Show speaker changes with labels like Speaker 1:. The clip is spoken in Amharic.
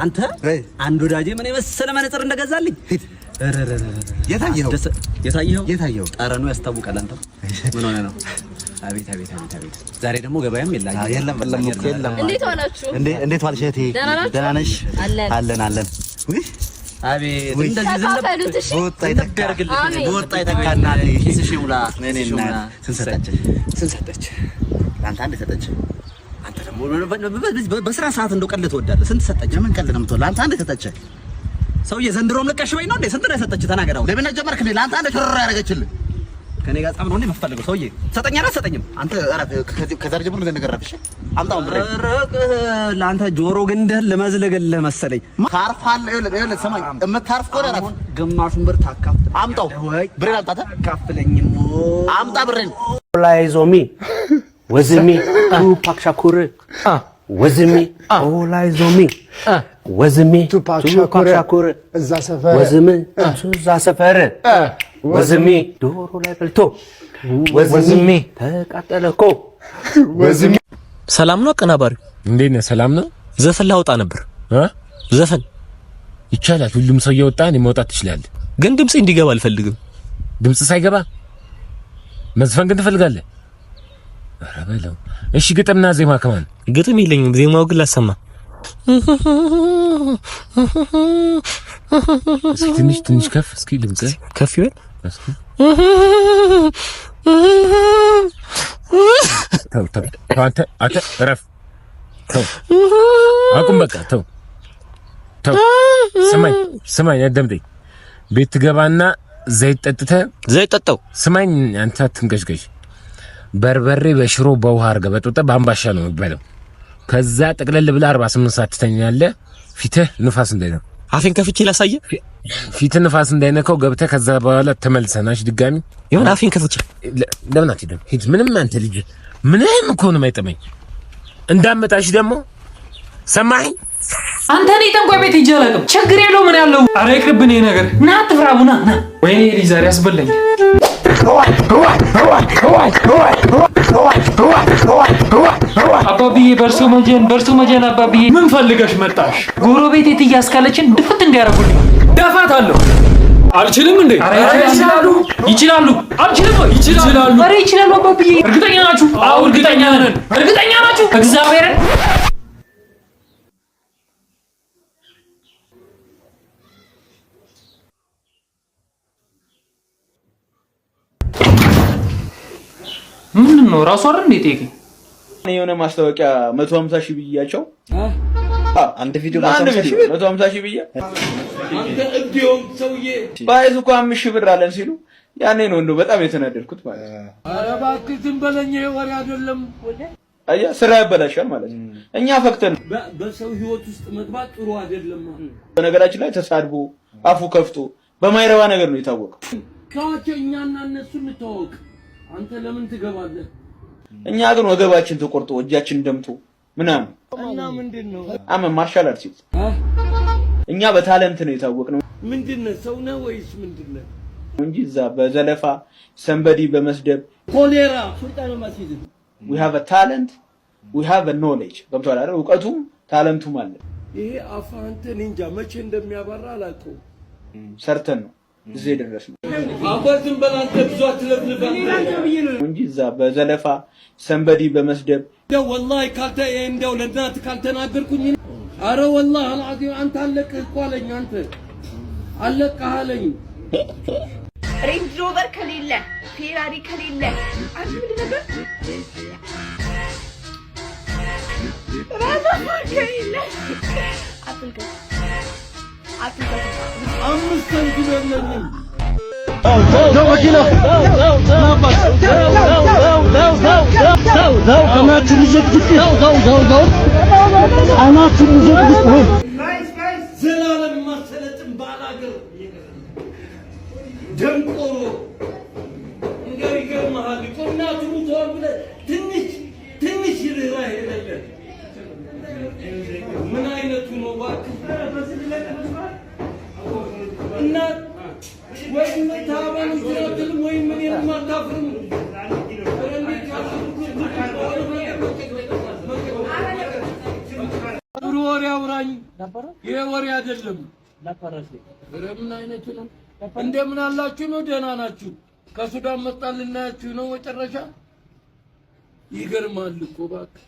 Speaker 1: አንተ፣ አንድ ወዳጄ ምን የመሰለ መነጽር እንደገዛልኝ።
Speaker 2: የታየኸው?
Speaker 1: የታየኸው?
Speaker 2: የታየኸው?
Speaker 1: ጠረኑ ያስታውቃል። አንተ ምን ሆነህ ነው? አቤት አቤት አቤት አቤት! ዛሬ ደግሞ ገበያም የለ።
Speaker 2: የለም፣ የለም እኮ የለም።
Speaker 3: እንዴት ዋላችሁ?
Speaker 2: እንዴት ዋልሽ እህቴ?
Speaker 3: ደህና ናችሁ?
Speaker 2: ደህና ነሽ?
Speaker 3: አለን።
Speaker 2: አለን አለን። ውይ!
Speaker 1: አቤት
Speaker 2: ውይ!
Speaker 1: እንደዚህ ዝም
Speaker 3: ተካፈሉት እሺ።
Speaker 2: በወጣ ይተካ።
Speaker 3: አሜን።
Speaker 2: በወጣ ይተካ እናቴ።
Speaker 1: ኪስሽ ይሙላ።
Speaker 2: እኔ
Speaker 1: ኪስሽ ይሙላ።
Speaker 2: እናት ስንት ሰጠች?
Speaker 1: ስንት ሰጠች?
Speaker 2: ለአንተ አንድ ሰጠች።
Speaker 1: አንተ ደግሞ በስራ ሰዓት እንደው ቀልድ ትወዳለህ። ስንት ሰጠች?
Speaker 2: የምን ቀልድ ነው የምትወለው? ለአንተ አንድ ሰጠች።
Speaker 1: ሰውዬ ዘንድሮም ልቀሽበኝ ነው እንዴ? ስንት ነው የሰጠች? ተናገር አሁን።
Speaker 2: ለምን ጀመርክ እንዴ? ለአንተ አንድ ሽር ያደረገችልህ።
Speaker 1: ከኔ ጋር ጸብ ነው እንዴ የምትፈልገው? ሰውዬ ትሰጠኛለህ አትሰጠኝም?
Speaker 2: አንተ እረፍ። ከዛሬ ጀምሮ እንደዚህ ነገር እረፍ። እሺ አምጣውን ብሬን።
Speaker 1: ኧረ ለአንተ ጆሮ ግንድህን ልመዝልግልህ መሰለኝ።
Speaker 2: ታርፋለህ። ይኸውልህ ይኸውልህ፣ ስማኝ፣ የምታርፍ ከሆነ እረፍ።
Speaker 1: አሁን ግማሹን ብር ታካፍለኝ
Speaker 2: አምጣው
Speaker 1: ወይ?
Speaker 2: ብሬን አምጣ።
Speaker 1: ታካፍለኝም።
Speaker 2: አምጣ ብሬን።
Speaker 4: All eyes on me. Was it me? Tupac Shakur. Was it me? All eyes on me. Was it me?
Speaker 5: ቱፓክ ሻኩር
Speaker 4: ሻኩር።
Speaker 5: እዛ ሰፈር።
Speaker 4: Was it me? እዛ ሰፈር። Was it me? ዶሮ ላይ በልቶ። Was it me? ተቃጠለ እኮ።
Speaker 6: ሰላም ነው አቀናባሪው?
Speaker 7: እንዴት ነህ? ሰላም ነው?
Speaker 6: ዘፈን ላውጣ ነበር።
Speaker 7: እ?
Speaker 6: ዘፈን።
Speaker 7: ይቻላል። ሁሉም ሰው እየወጣ እኔ መውጣት ትችላለህ።
Speaker 6: ግን ድምጽ እንዲገባ አልፈልግም።
Speaker 7: ድምጽ ሳይገባ መዝፈን ግን ትፈልጋለህ? ኧረ በለው። እሺ ግጥምና ዜማ ከማን?
Speaker 6: ግጥም የለኝም፣ ዜማው ግን ላሰማ።
Speaker 7: እስኪ ትንሽ ትንሽ ከፍ እስኪ ድምጽ።
Speaker 6: ከፍ ይበል።
Speaker 7: እስኪ ተው ተው ተው፣ አንተ አንተ እረፍ። ተው አቁም፣ በቃ ተው ተው። ስማኝ ስማኝ፣ አዳምጠኝ። ቤት ትገባና ዘይት ጠጥተህ
Speaker 6: ዘይት ጠጣው።
Speaker 7: ስማኝ አንተ አትንገሽገሽ። በርበሬ በሽሮ በውሃ አድርገህ በጥብጠህ በአምባሻ ነው የሚባለው። ከዛ ጠቅለል ብለህ 48 ሰዓት ትተኛለህ። ፊትህ ንፋስ እንዳይነካው።
Speaker 6: አፌን ከፍቼ ላሳየ።
Speaker 7: ፊትህ ንፋስ እንዳይነካው ገብተህ ከዛ በኋላ ተመልሰናሽ ድጋሚ።
Speaker 6: ይሁን አፌን ከፍቼ።
Speaker 7: ለምን አትሄድም? ሂድ። ምንም አንተ ልጅ ምንም እኮ ነው የማይጠመኝ። እንዳመጣሽ ደግሞ ሰማኸኝ?
Speaker 8: አንተ እኔ ጠንቋይ ቤት ሄጄ አላውቅም። ችግር የለው ምን ያለው። ኧረ ይቅርብን ይሄ ነገር። ና አትፍራ፣ ቡና ና። ወይኔ ልጅ ዛሬ አስበላኝ። አባብዬ በእርሶ መጀን፣ በእርሶ መጀን አባብዬ።
Speaker 9: ምን ፈልገሽ መጣሽ?
Speaker 8: ጎረቤቴ እትዬ አስካለችን ድፍት እንዲያደርጉልኝ።
Speaker 9: ደፋት አለሁ። አልችልም እንዴ?
Speaker 8: ኧረ ይችላሉ፣ ይችላሉ።
Speaker 9: አልችልም ወይ? ይችላሉ።
Speaker 8: ኧረ ይችላሉ አባብዬ።
Speaker 9: እርግጠኛ ናችሁ? አዎ እርግጠኛ ነን።
Speaker 8: እርግጠኛ ናችሁ? እግዚአብሔርን። ምንድን ነው ራሱ አይደል እንዴ ጠየቀኝ?
Speaker 10: የሆነ ማስታወቂያ 150,000 ብያቸው።
Speaker 2: አንድ ቪዲዮ?
Speaker 10: አንድ ቪዲዮ 150,000 ብዬ
Speaker 9: አንተ እብድ የሆንክ ሰውዬ።
Speaker 10: ባይዝ እኮ 5,000 ብር አለን ሲሉ ያኔ ነው እንደው በጣም የተናደድኩት ማለት ነው።
Speaker 9: ኧረ እባክህ ዝም በለኝ፣ ይሄ ወሬ አይደለም።
Speaker 10: አየህ ስራ ያበላሻል ማለት ነው። እኛ ፈክተን
Speaker 9: በሰው ህይወት ውስጥ መግባት ጥሩ አይደለም።
Speaker 10: በነገራችን ላይ ተሳድቦ አፉ ከፍቶ በማይረባ ነገር ነው የታወቀው።
Speaker 9: ተዋቸው፣ እኛና እነሱ እንተዋወቅ። አንተ ለምን ትገባለህ?
Speaker 10: እኛ ግን ወገባችን ተቆርጦ እጃችን ደምቶ ምናምን።
Speaker 9: እና ምንድን ነው?
Speaker 10: I'm a martial artist። እኛ በ talent ነው የታወቅነው።
Speaker 9: ምንድን ነህ? ሰው ነህ ወይስ ምንድን ነህ?
Speaker 10: እንጂ እዛ በዘለፋ somebody በመስደብ።
Speaker 9: ኮሌራ ሱልጣን ነው የማስይዝህ።
Speaker 10: We have a talent, we have a knowledge። ገብቶሃል አይደል? እውቀቱም talent ኡም አለ።
Speaker 9: ይሄ አፍ አንተ እኔ እንጃ መቼ እንደሚያባራ አላውቀውም።
Speaker 10: ሰርተን ነው እዚህ የደረስነው።
Speaker 9: አፈር ዝም በል አንተ፣ ብዙ አትለፍልፍ። አንተ
Speaker 10: እንጂ እዛ በዘለፋ somebody በመስደብ።
Speaker 9: እንደው ወላሂ ካልተ እንደው ለእናትህ ካልተናገርኩኝ፣ አረ ወላሂ አልዓዚም አንተ አለቅህ እኮ አለኝ። አንተ አለቅህ አለኝ።
Speaker 3: ሬንጅ ሮቨር ከሌለ፣ ፌራሪ ከሌለ፣ አንተ ምንድን ነበር፣ ራቫፎር ከሌለ አትልከፍ፣ አትልከፍ።
Speaker 9: 5 ሳንቲም የለኝም።
Speaker 5: መኪና አናቱን ልዘቅዝቅ፣ አናቱን ልዘቅዝቅ።
Speaker 9: ዘላለም ማሰለጥን ባላገር ደንቆሮ፣ እንደው ይገርምሃል እኮ እናቱ ሙተዋል ብለህ ትንሽ ትንሽ ርኅራኄ የሌለ ምን አይነቱ ነው እባክህ? እናት ወይም ታባን እንትን አትልም ወይም እኔንም አታፍርም። ኧረ እንዴት ያለ ጥሩ ወሬ አውራኝ። ይሄ ወሬ አይደለም። ኧረ ምን አይነቱ ነው? እንደምን አላችሁ ነው? ደህና ናችሁ? ከሱዳን መጣን ልናያችሁ ነው። መጨረሻ ይገርማል እኮ እባክህ።